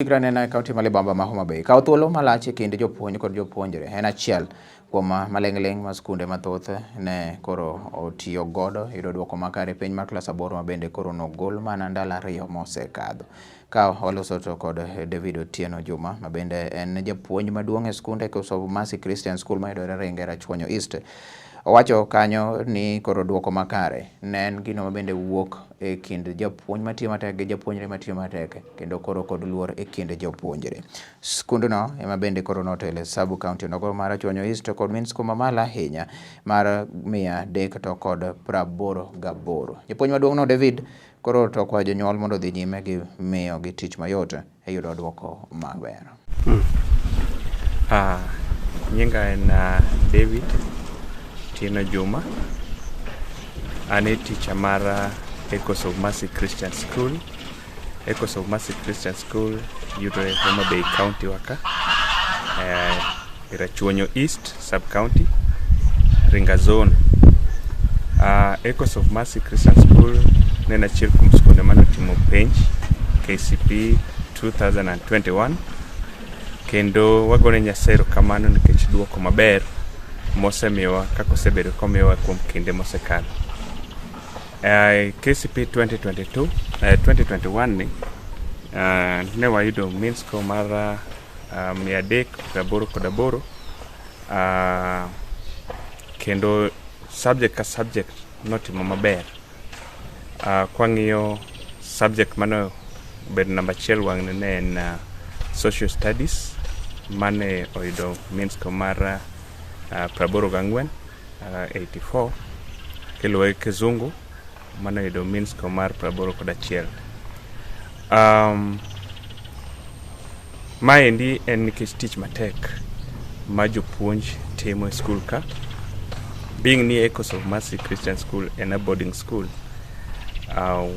Chikre neno e kaunti ma Libamba ma Homa Bay. Kawo thuolo malach e kind jopuonj kod jopuonjre en achiel kuom maling'ling' ma skunde mathoth ne koro otiyo godo yudo duoko makare piny mar klas 8 ma bende koro nogol mana ndalo 2 mosekadho. Ka waloso to kod David Otieno Juma ma bende en japuonj maduong' e skund Echoes of Mercy Christian School mayudore Ringe Rachuonyo East. Owacho kanyo ni koro duoko makare ne en gino ma bende wuok e kind japuonj matiyo matek gi japuonjre matiyo matek kendo koro kod luor e kind jopuonjre. Skundno ema bende koro notelo e sub county onogo mar Rachuonyo East kod mean score mamalo ahinya mar 388. Japuonj maduong' no David koro to kwayo jonyuol mondo odhi nyime gi miyo gi tich mayot e yudo duoko maber. Nyinga en David Tieno Juma. An e teacher mar Echoes of Mercy Christian School. Echoes of Mercy Christian School yudore Homa Bay County waka. Rachuonyo East Sub County, Ringa Zone. Echoes of Mercy Christian School ne en achiel kuom skunde mane otimo penj KCPE 2021 kendo wagone Nyasaye erokamano nikech duoko maber mosemiyowa kaka osebedo komiyowa kuom kinde mosekalo. KCPE 2022, 2021 ni ne wayudo mean score mar 388, kendo subject ka subject notimo maber. Kwang'iyo subject mane obedo namba achiel wang'ni ne en social studies mane oyudo mean score mar 84, 84, kiluwe gi Kizungu mane oyudo mean score mar 81. Maendi en nikech tich matek ma jopuonj timo e skul ka. Being ni Echoes of Mercy Christian School en a boarding school,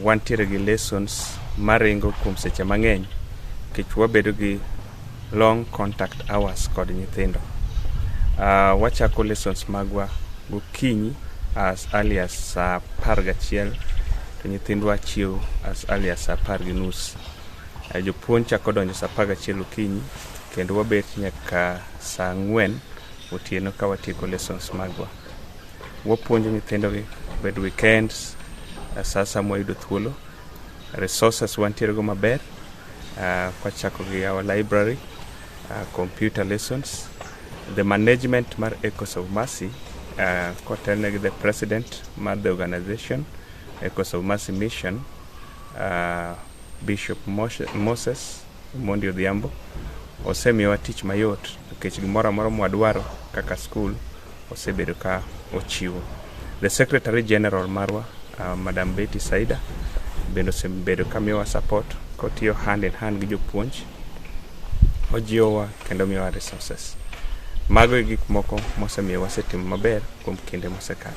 wantiere gi lessons maringo kuom seche mang'eny nikech wabedo gi long contact hours kod nyithindo. Wachako lessons magwa gokinyi as early as saa 11 to nyithindwa chiew as early as saa 10:30. Jopuonj chako donjo saa 11 okinyi kendo wabet nyaka saa 4 otieno ka watieko lessons magwa. Wapuonjo nyithindogi bed weekends, sa asaya mwayudo thuolo. Resources wantiere go maber, kwachako gi our library, computer lessons, the management mar Echoes of Mercy, kotelne gi the president mar the organization Echoes of Mercy Mission, Bishop Moses Mondi Odhiambo, osemiyowa tich mayot nikech gimoro amora mwadwaro kaka school osebedo ka ochiwo. The Secretary General marwa, Madam Betty Saida, bende osebedo ka miyowa support kotiyo hand in hand gi jopuonj, ojiwowa kendo miyowa resources. Mago e gik moko mosemiyo wasetimo maber kuom kinde mosekalo.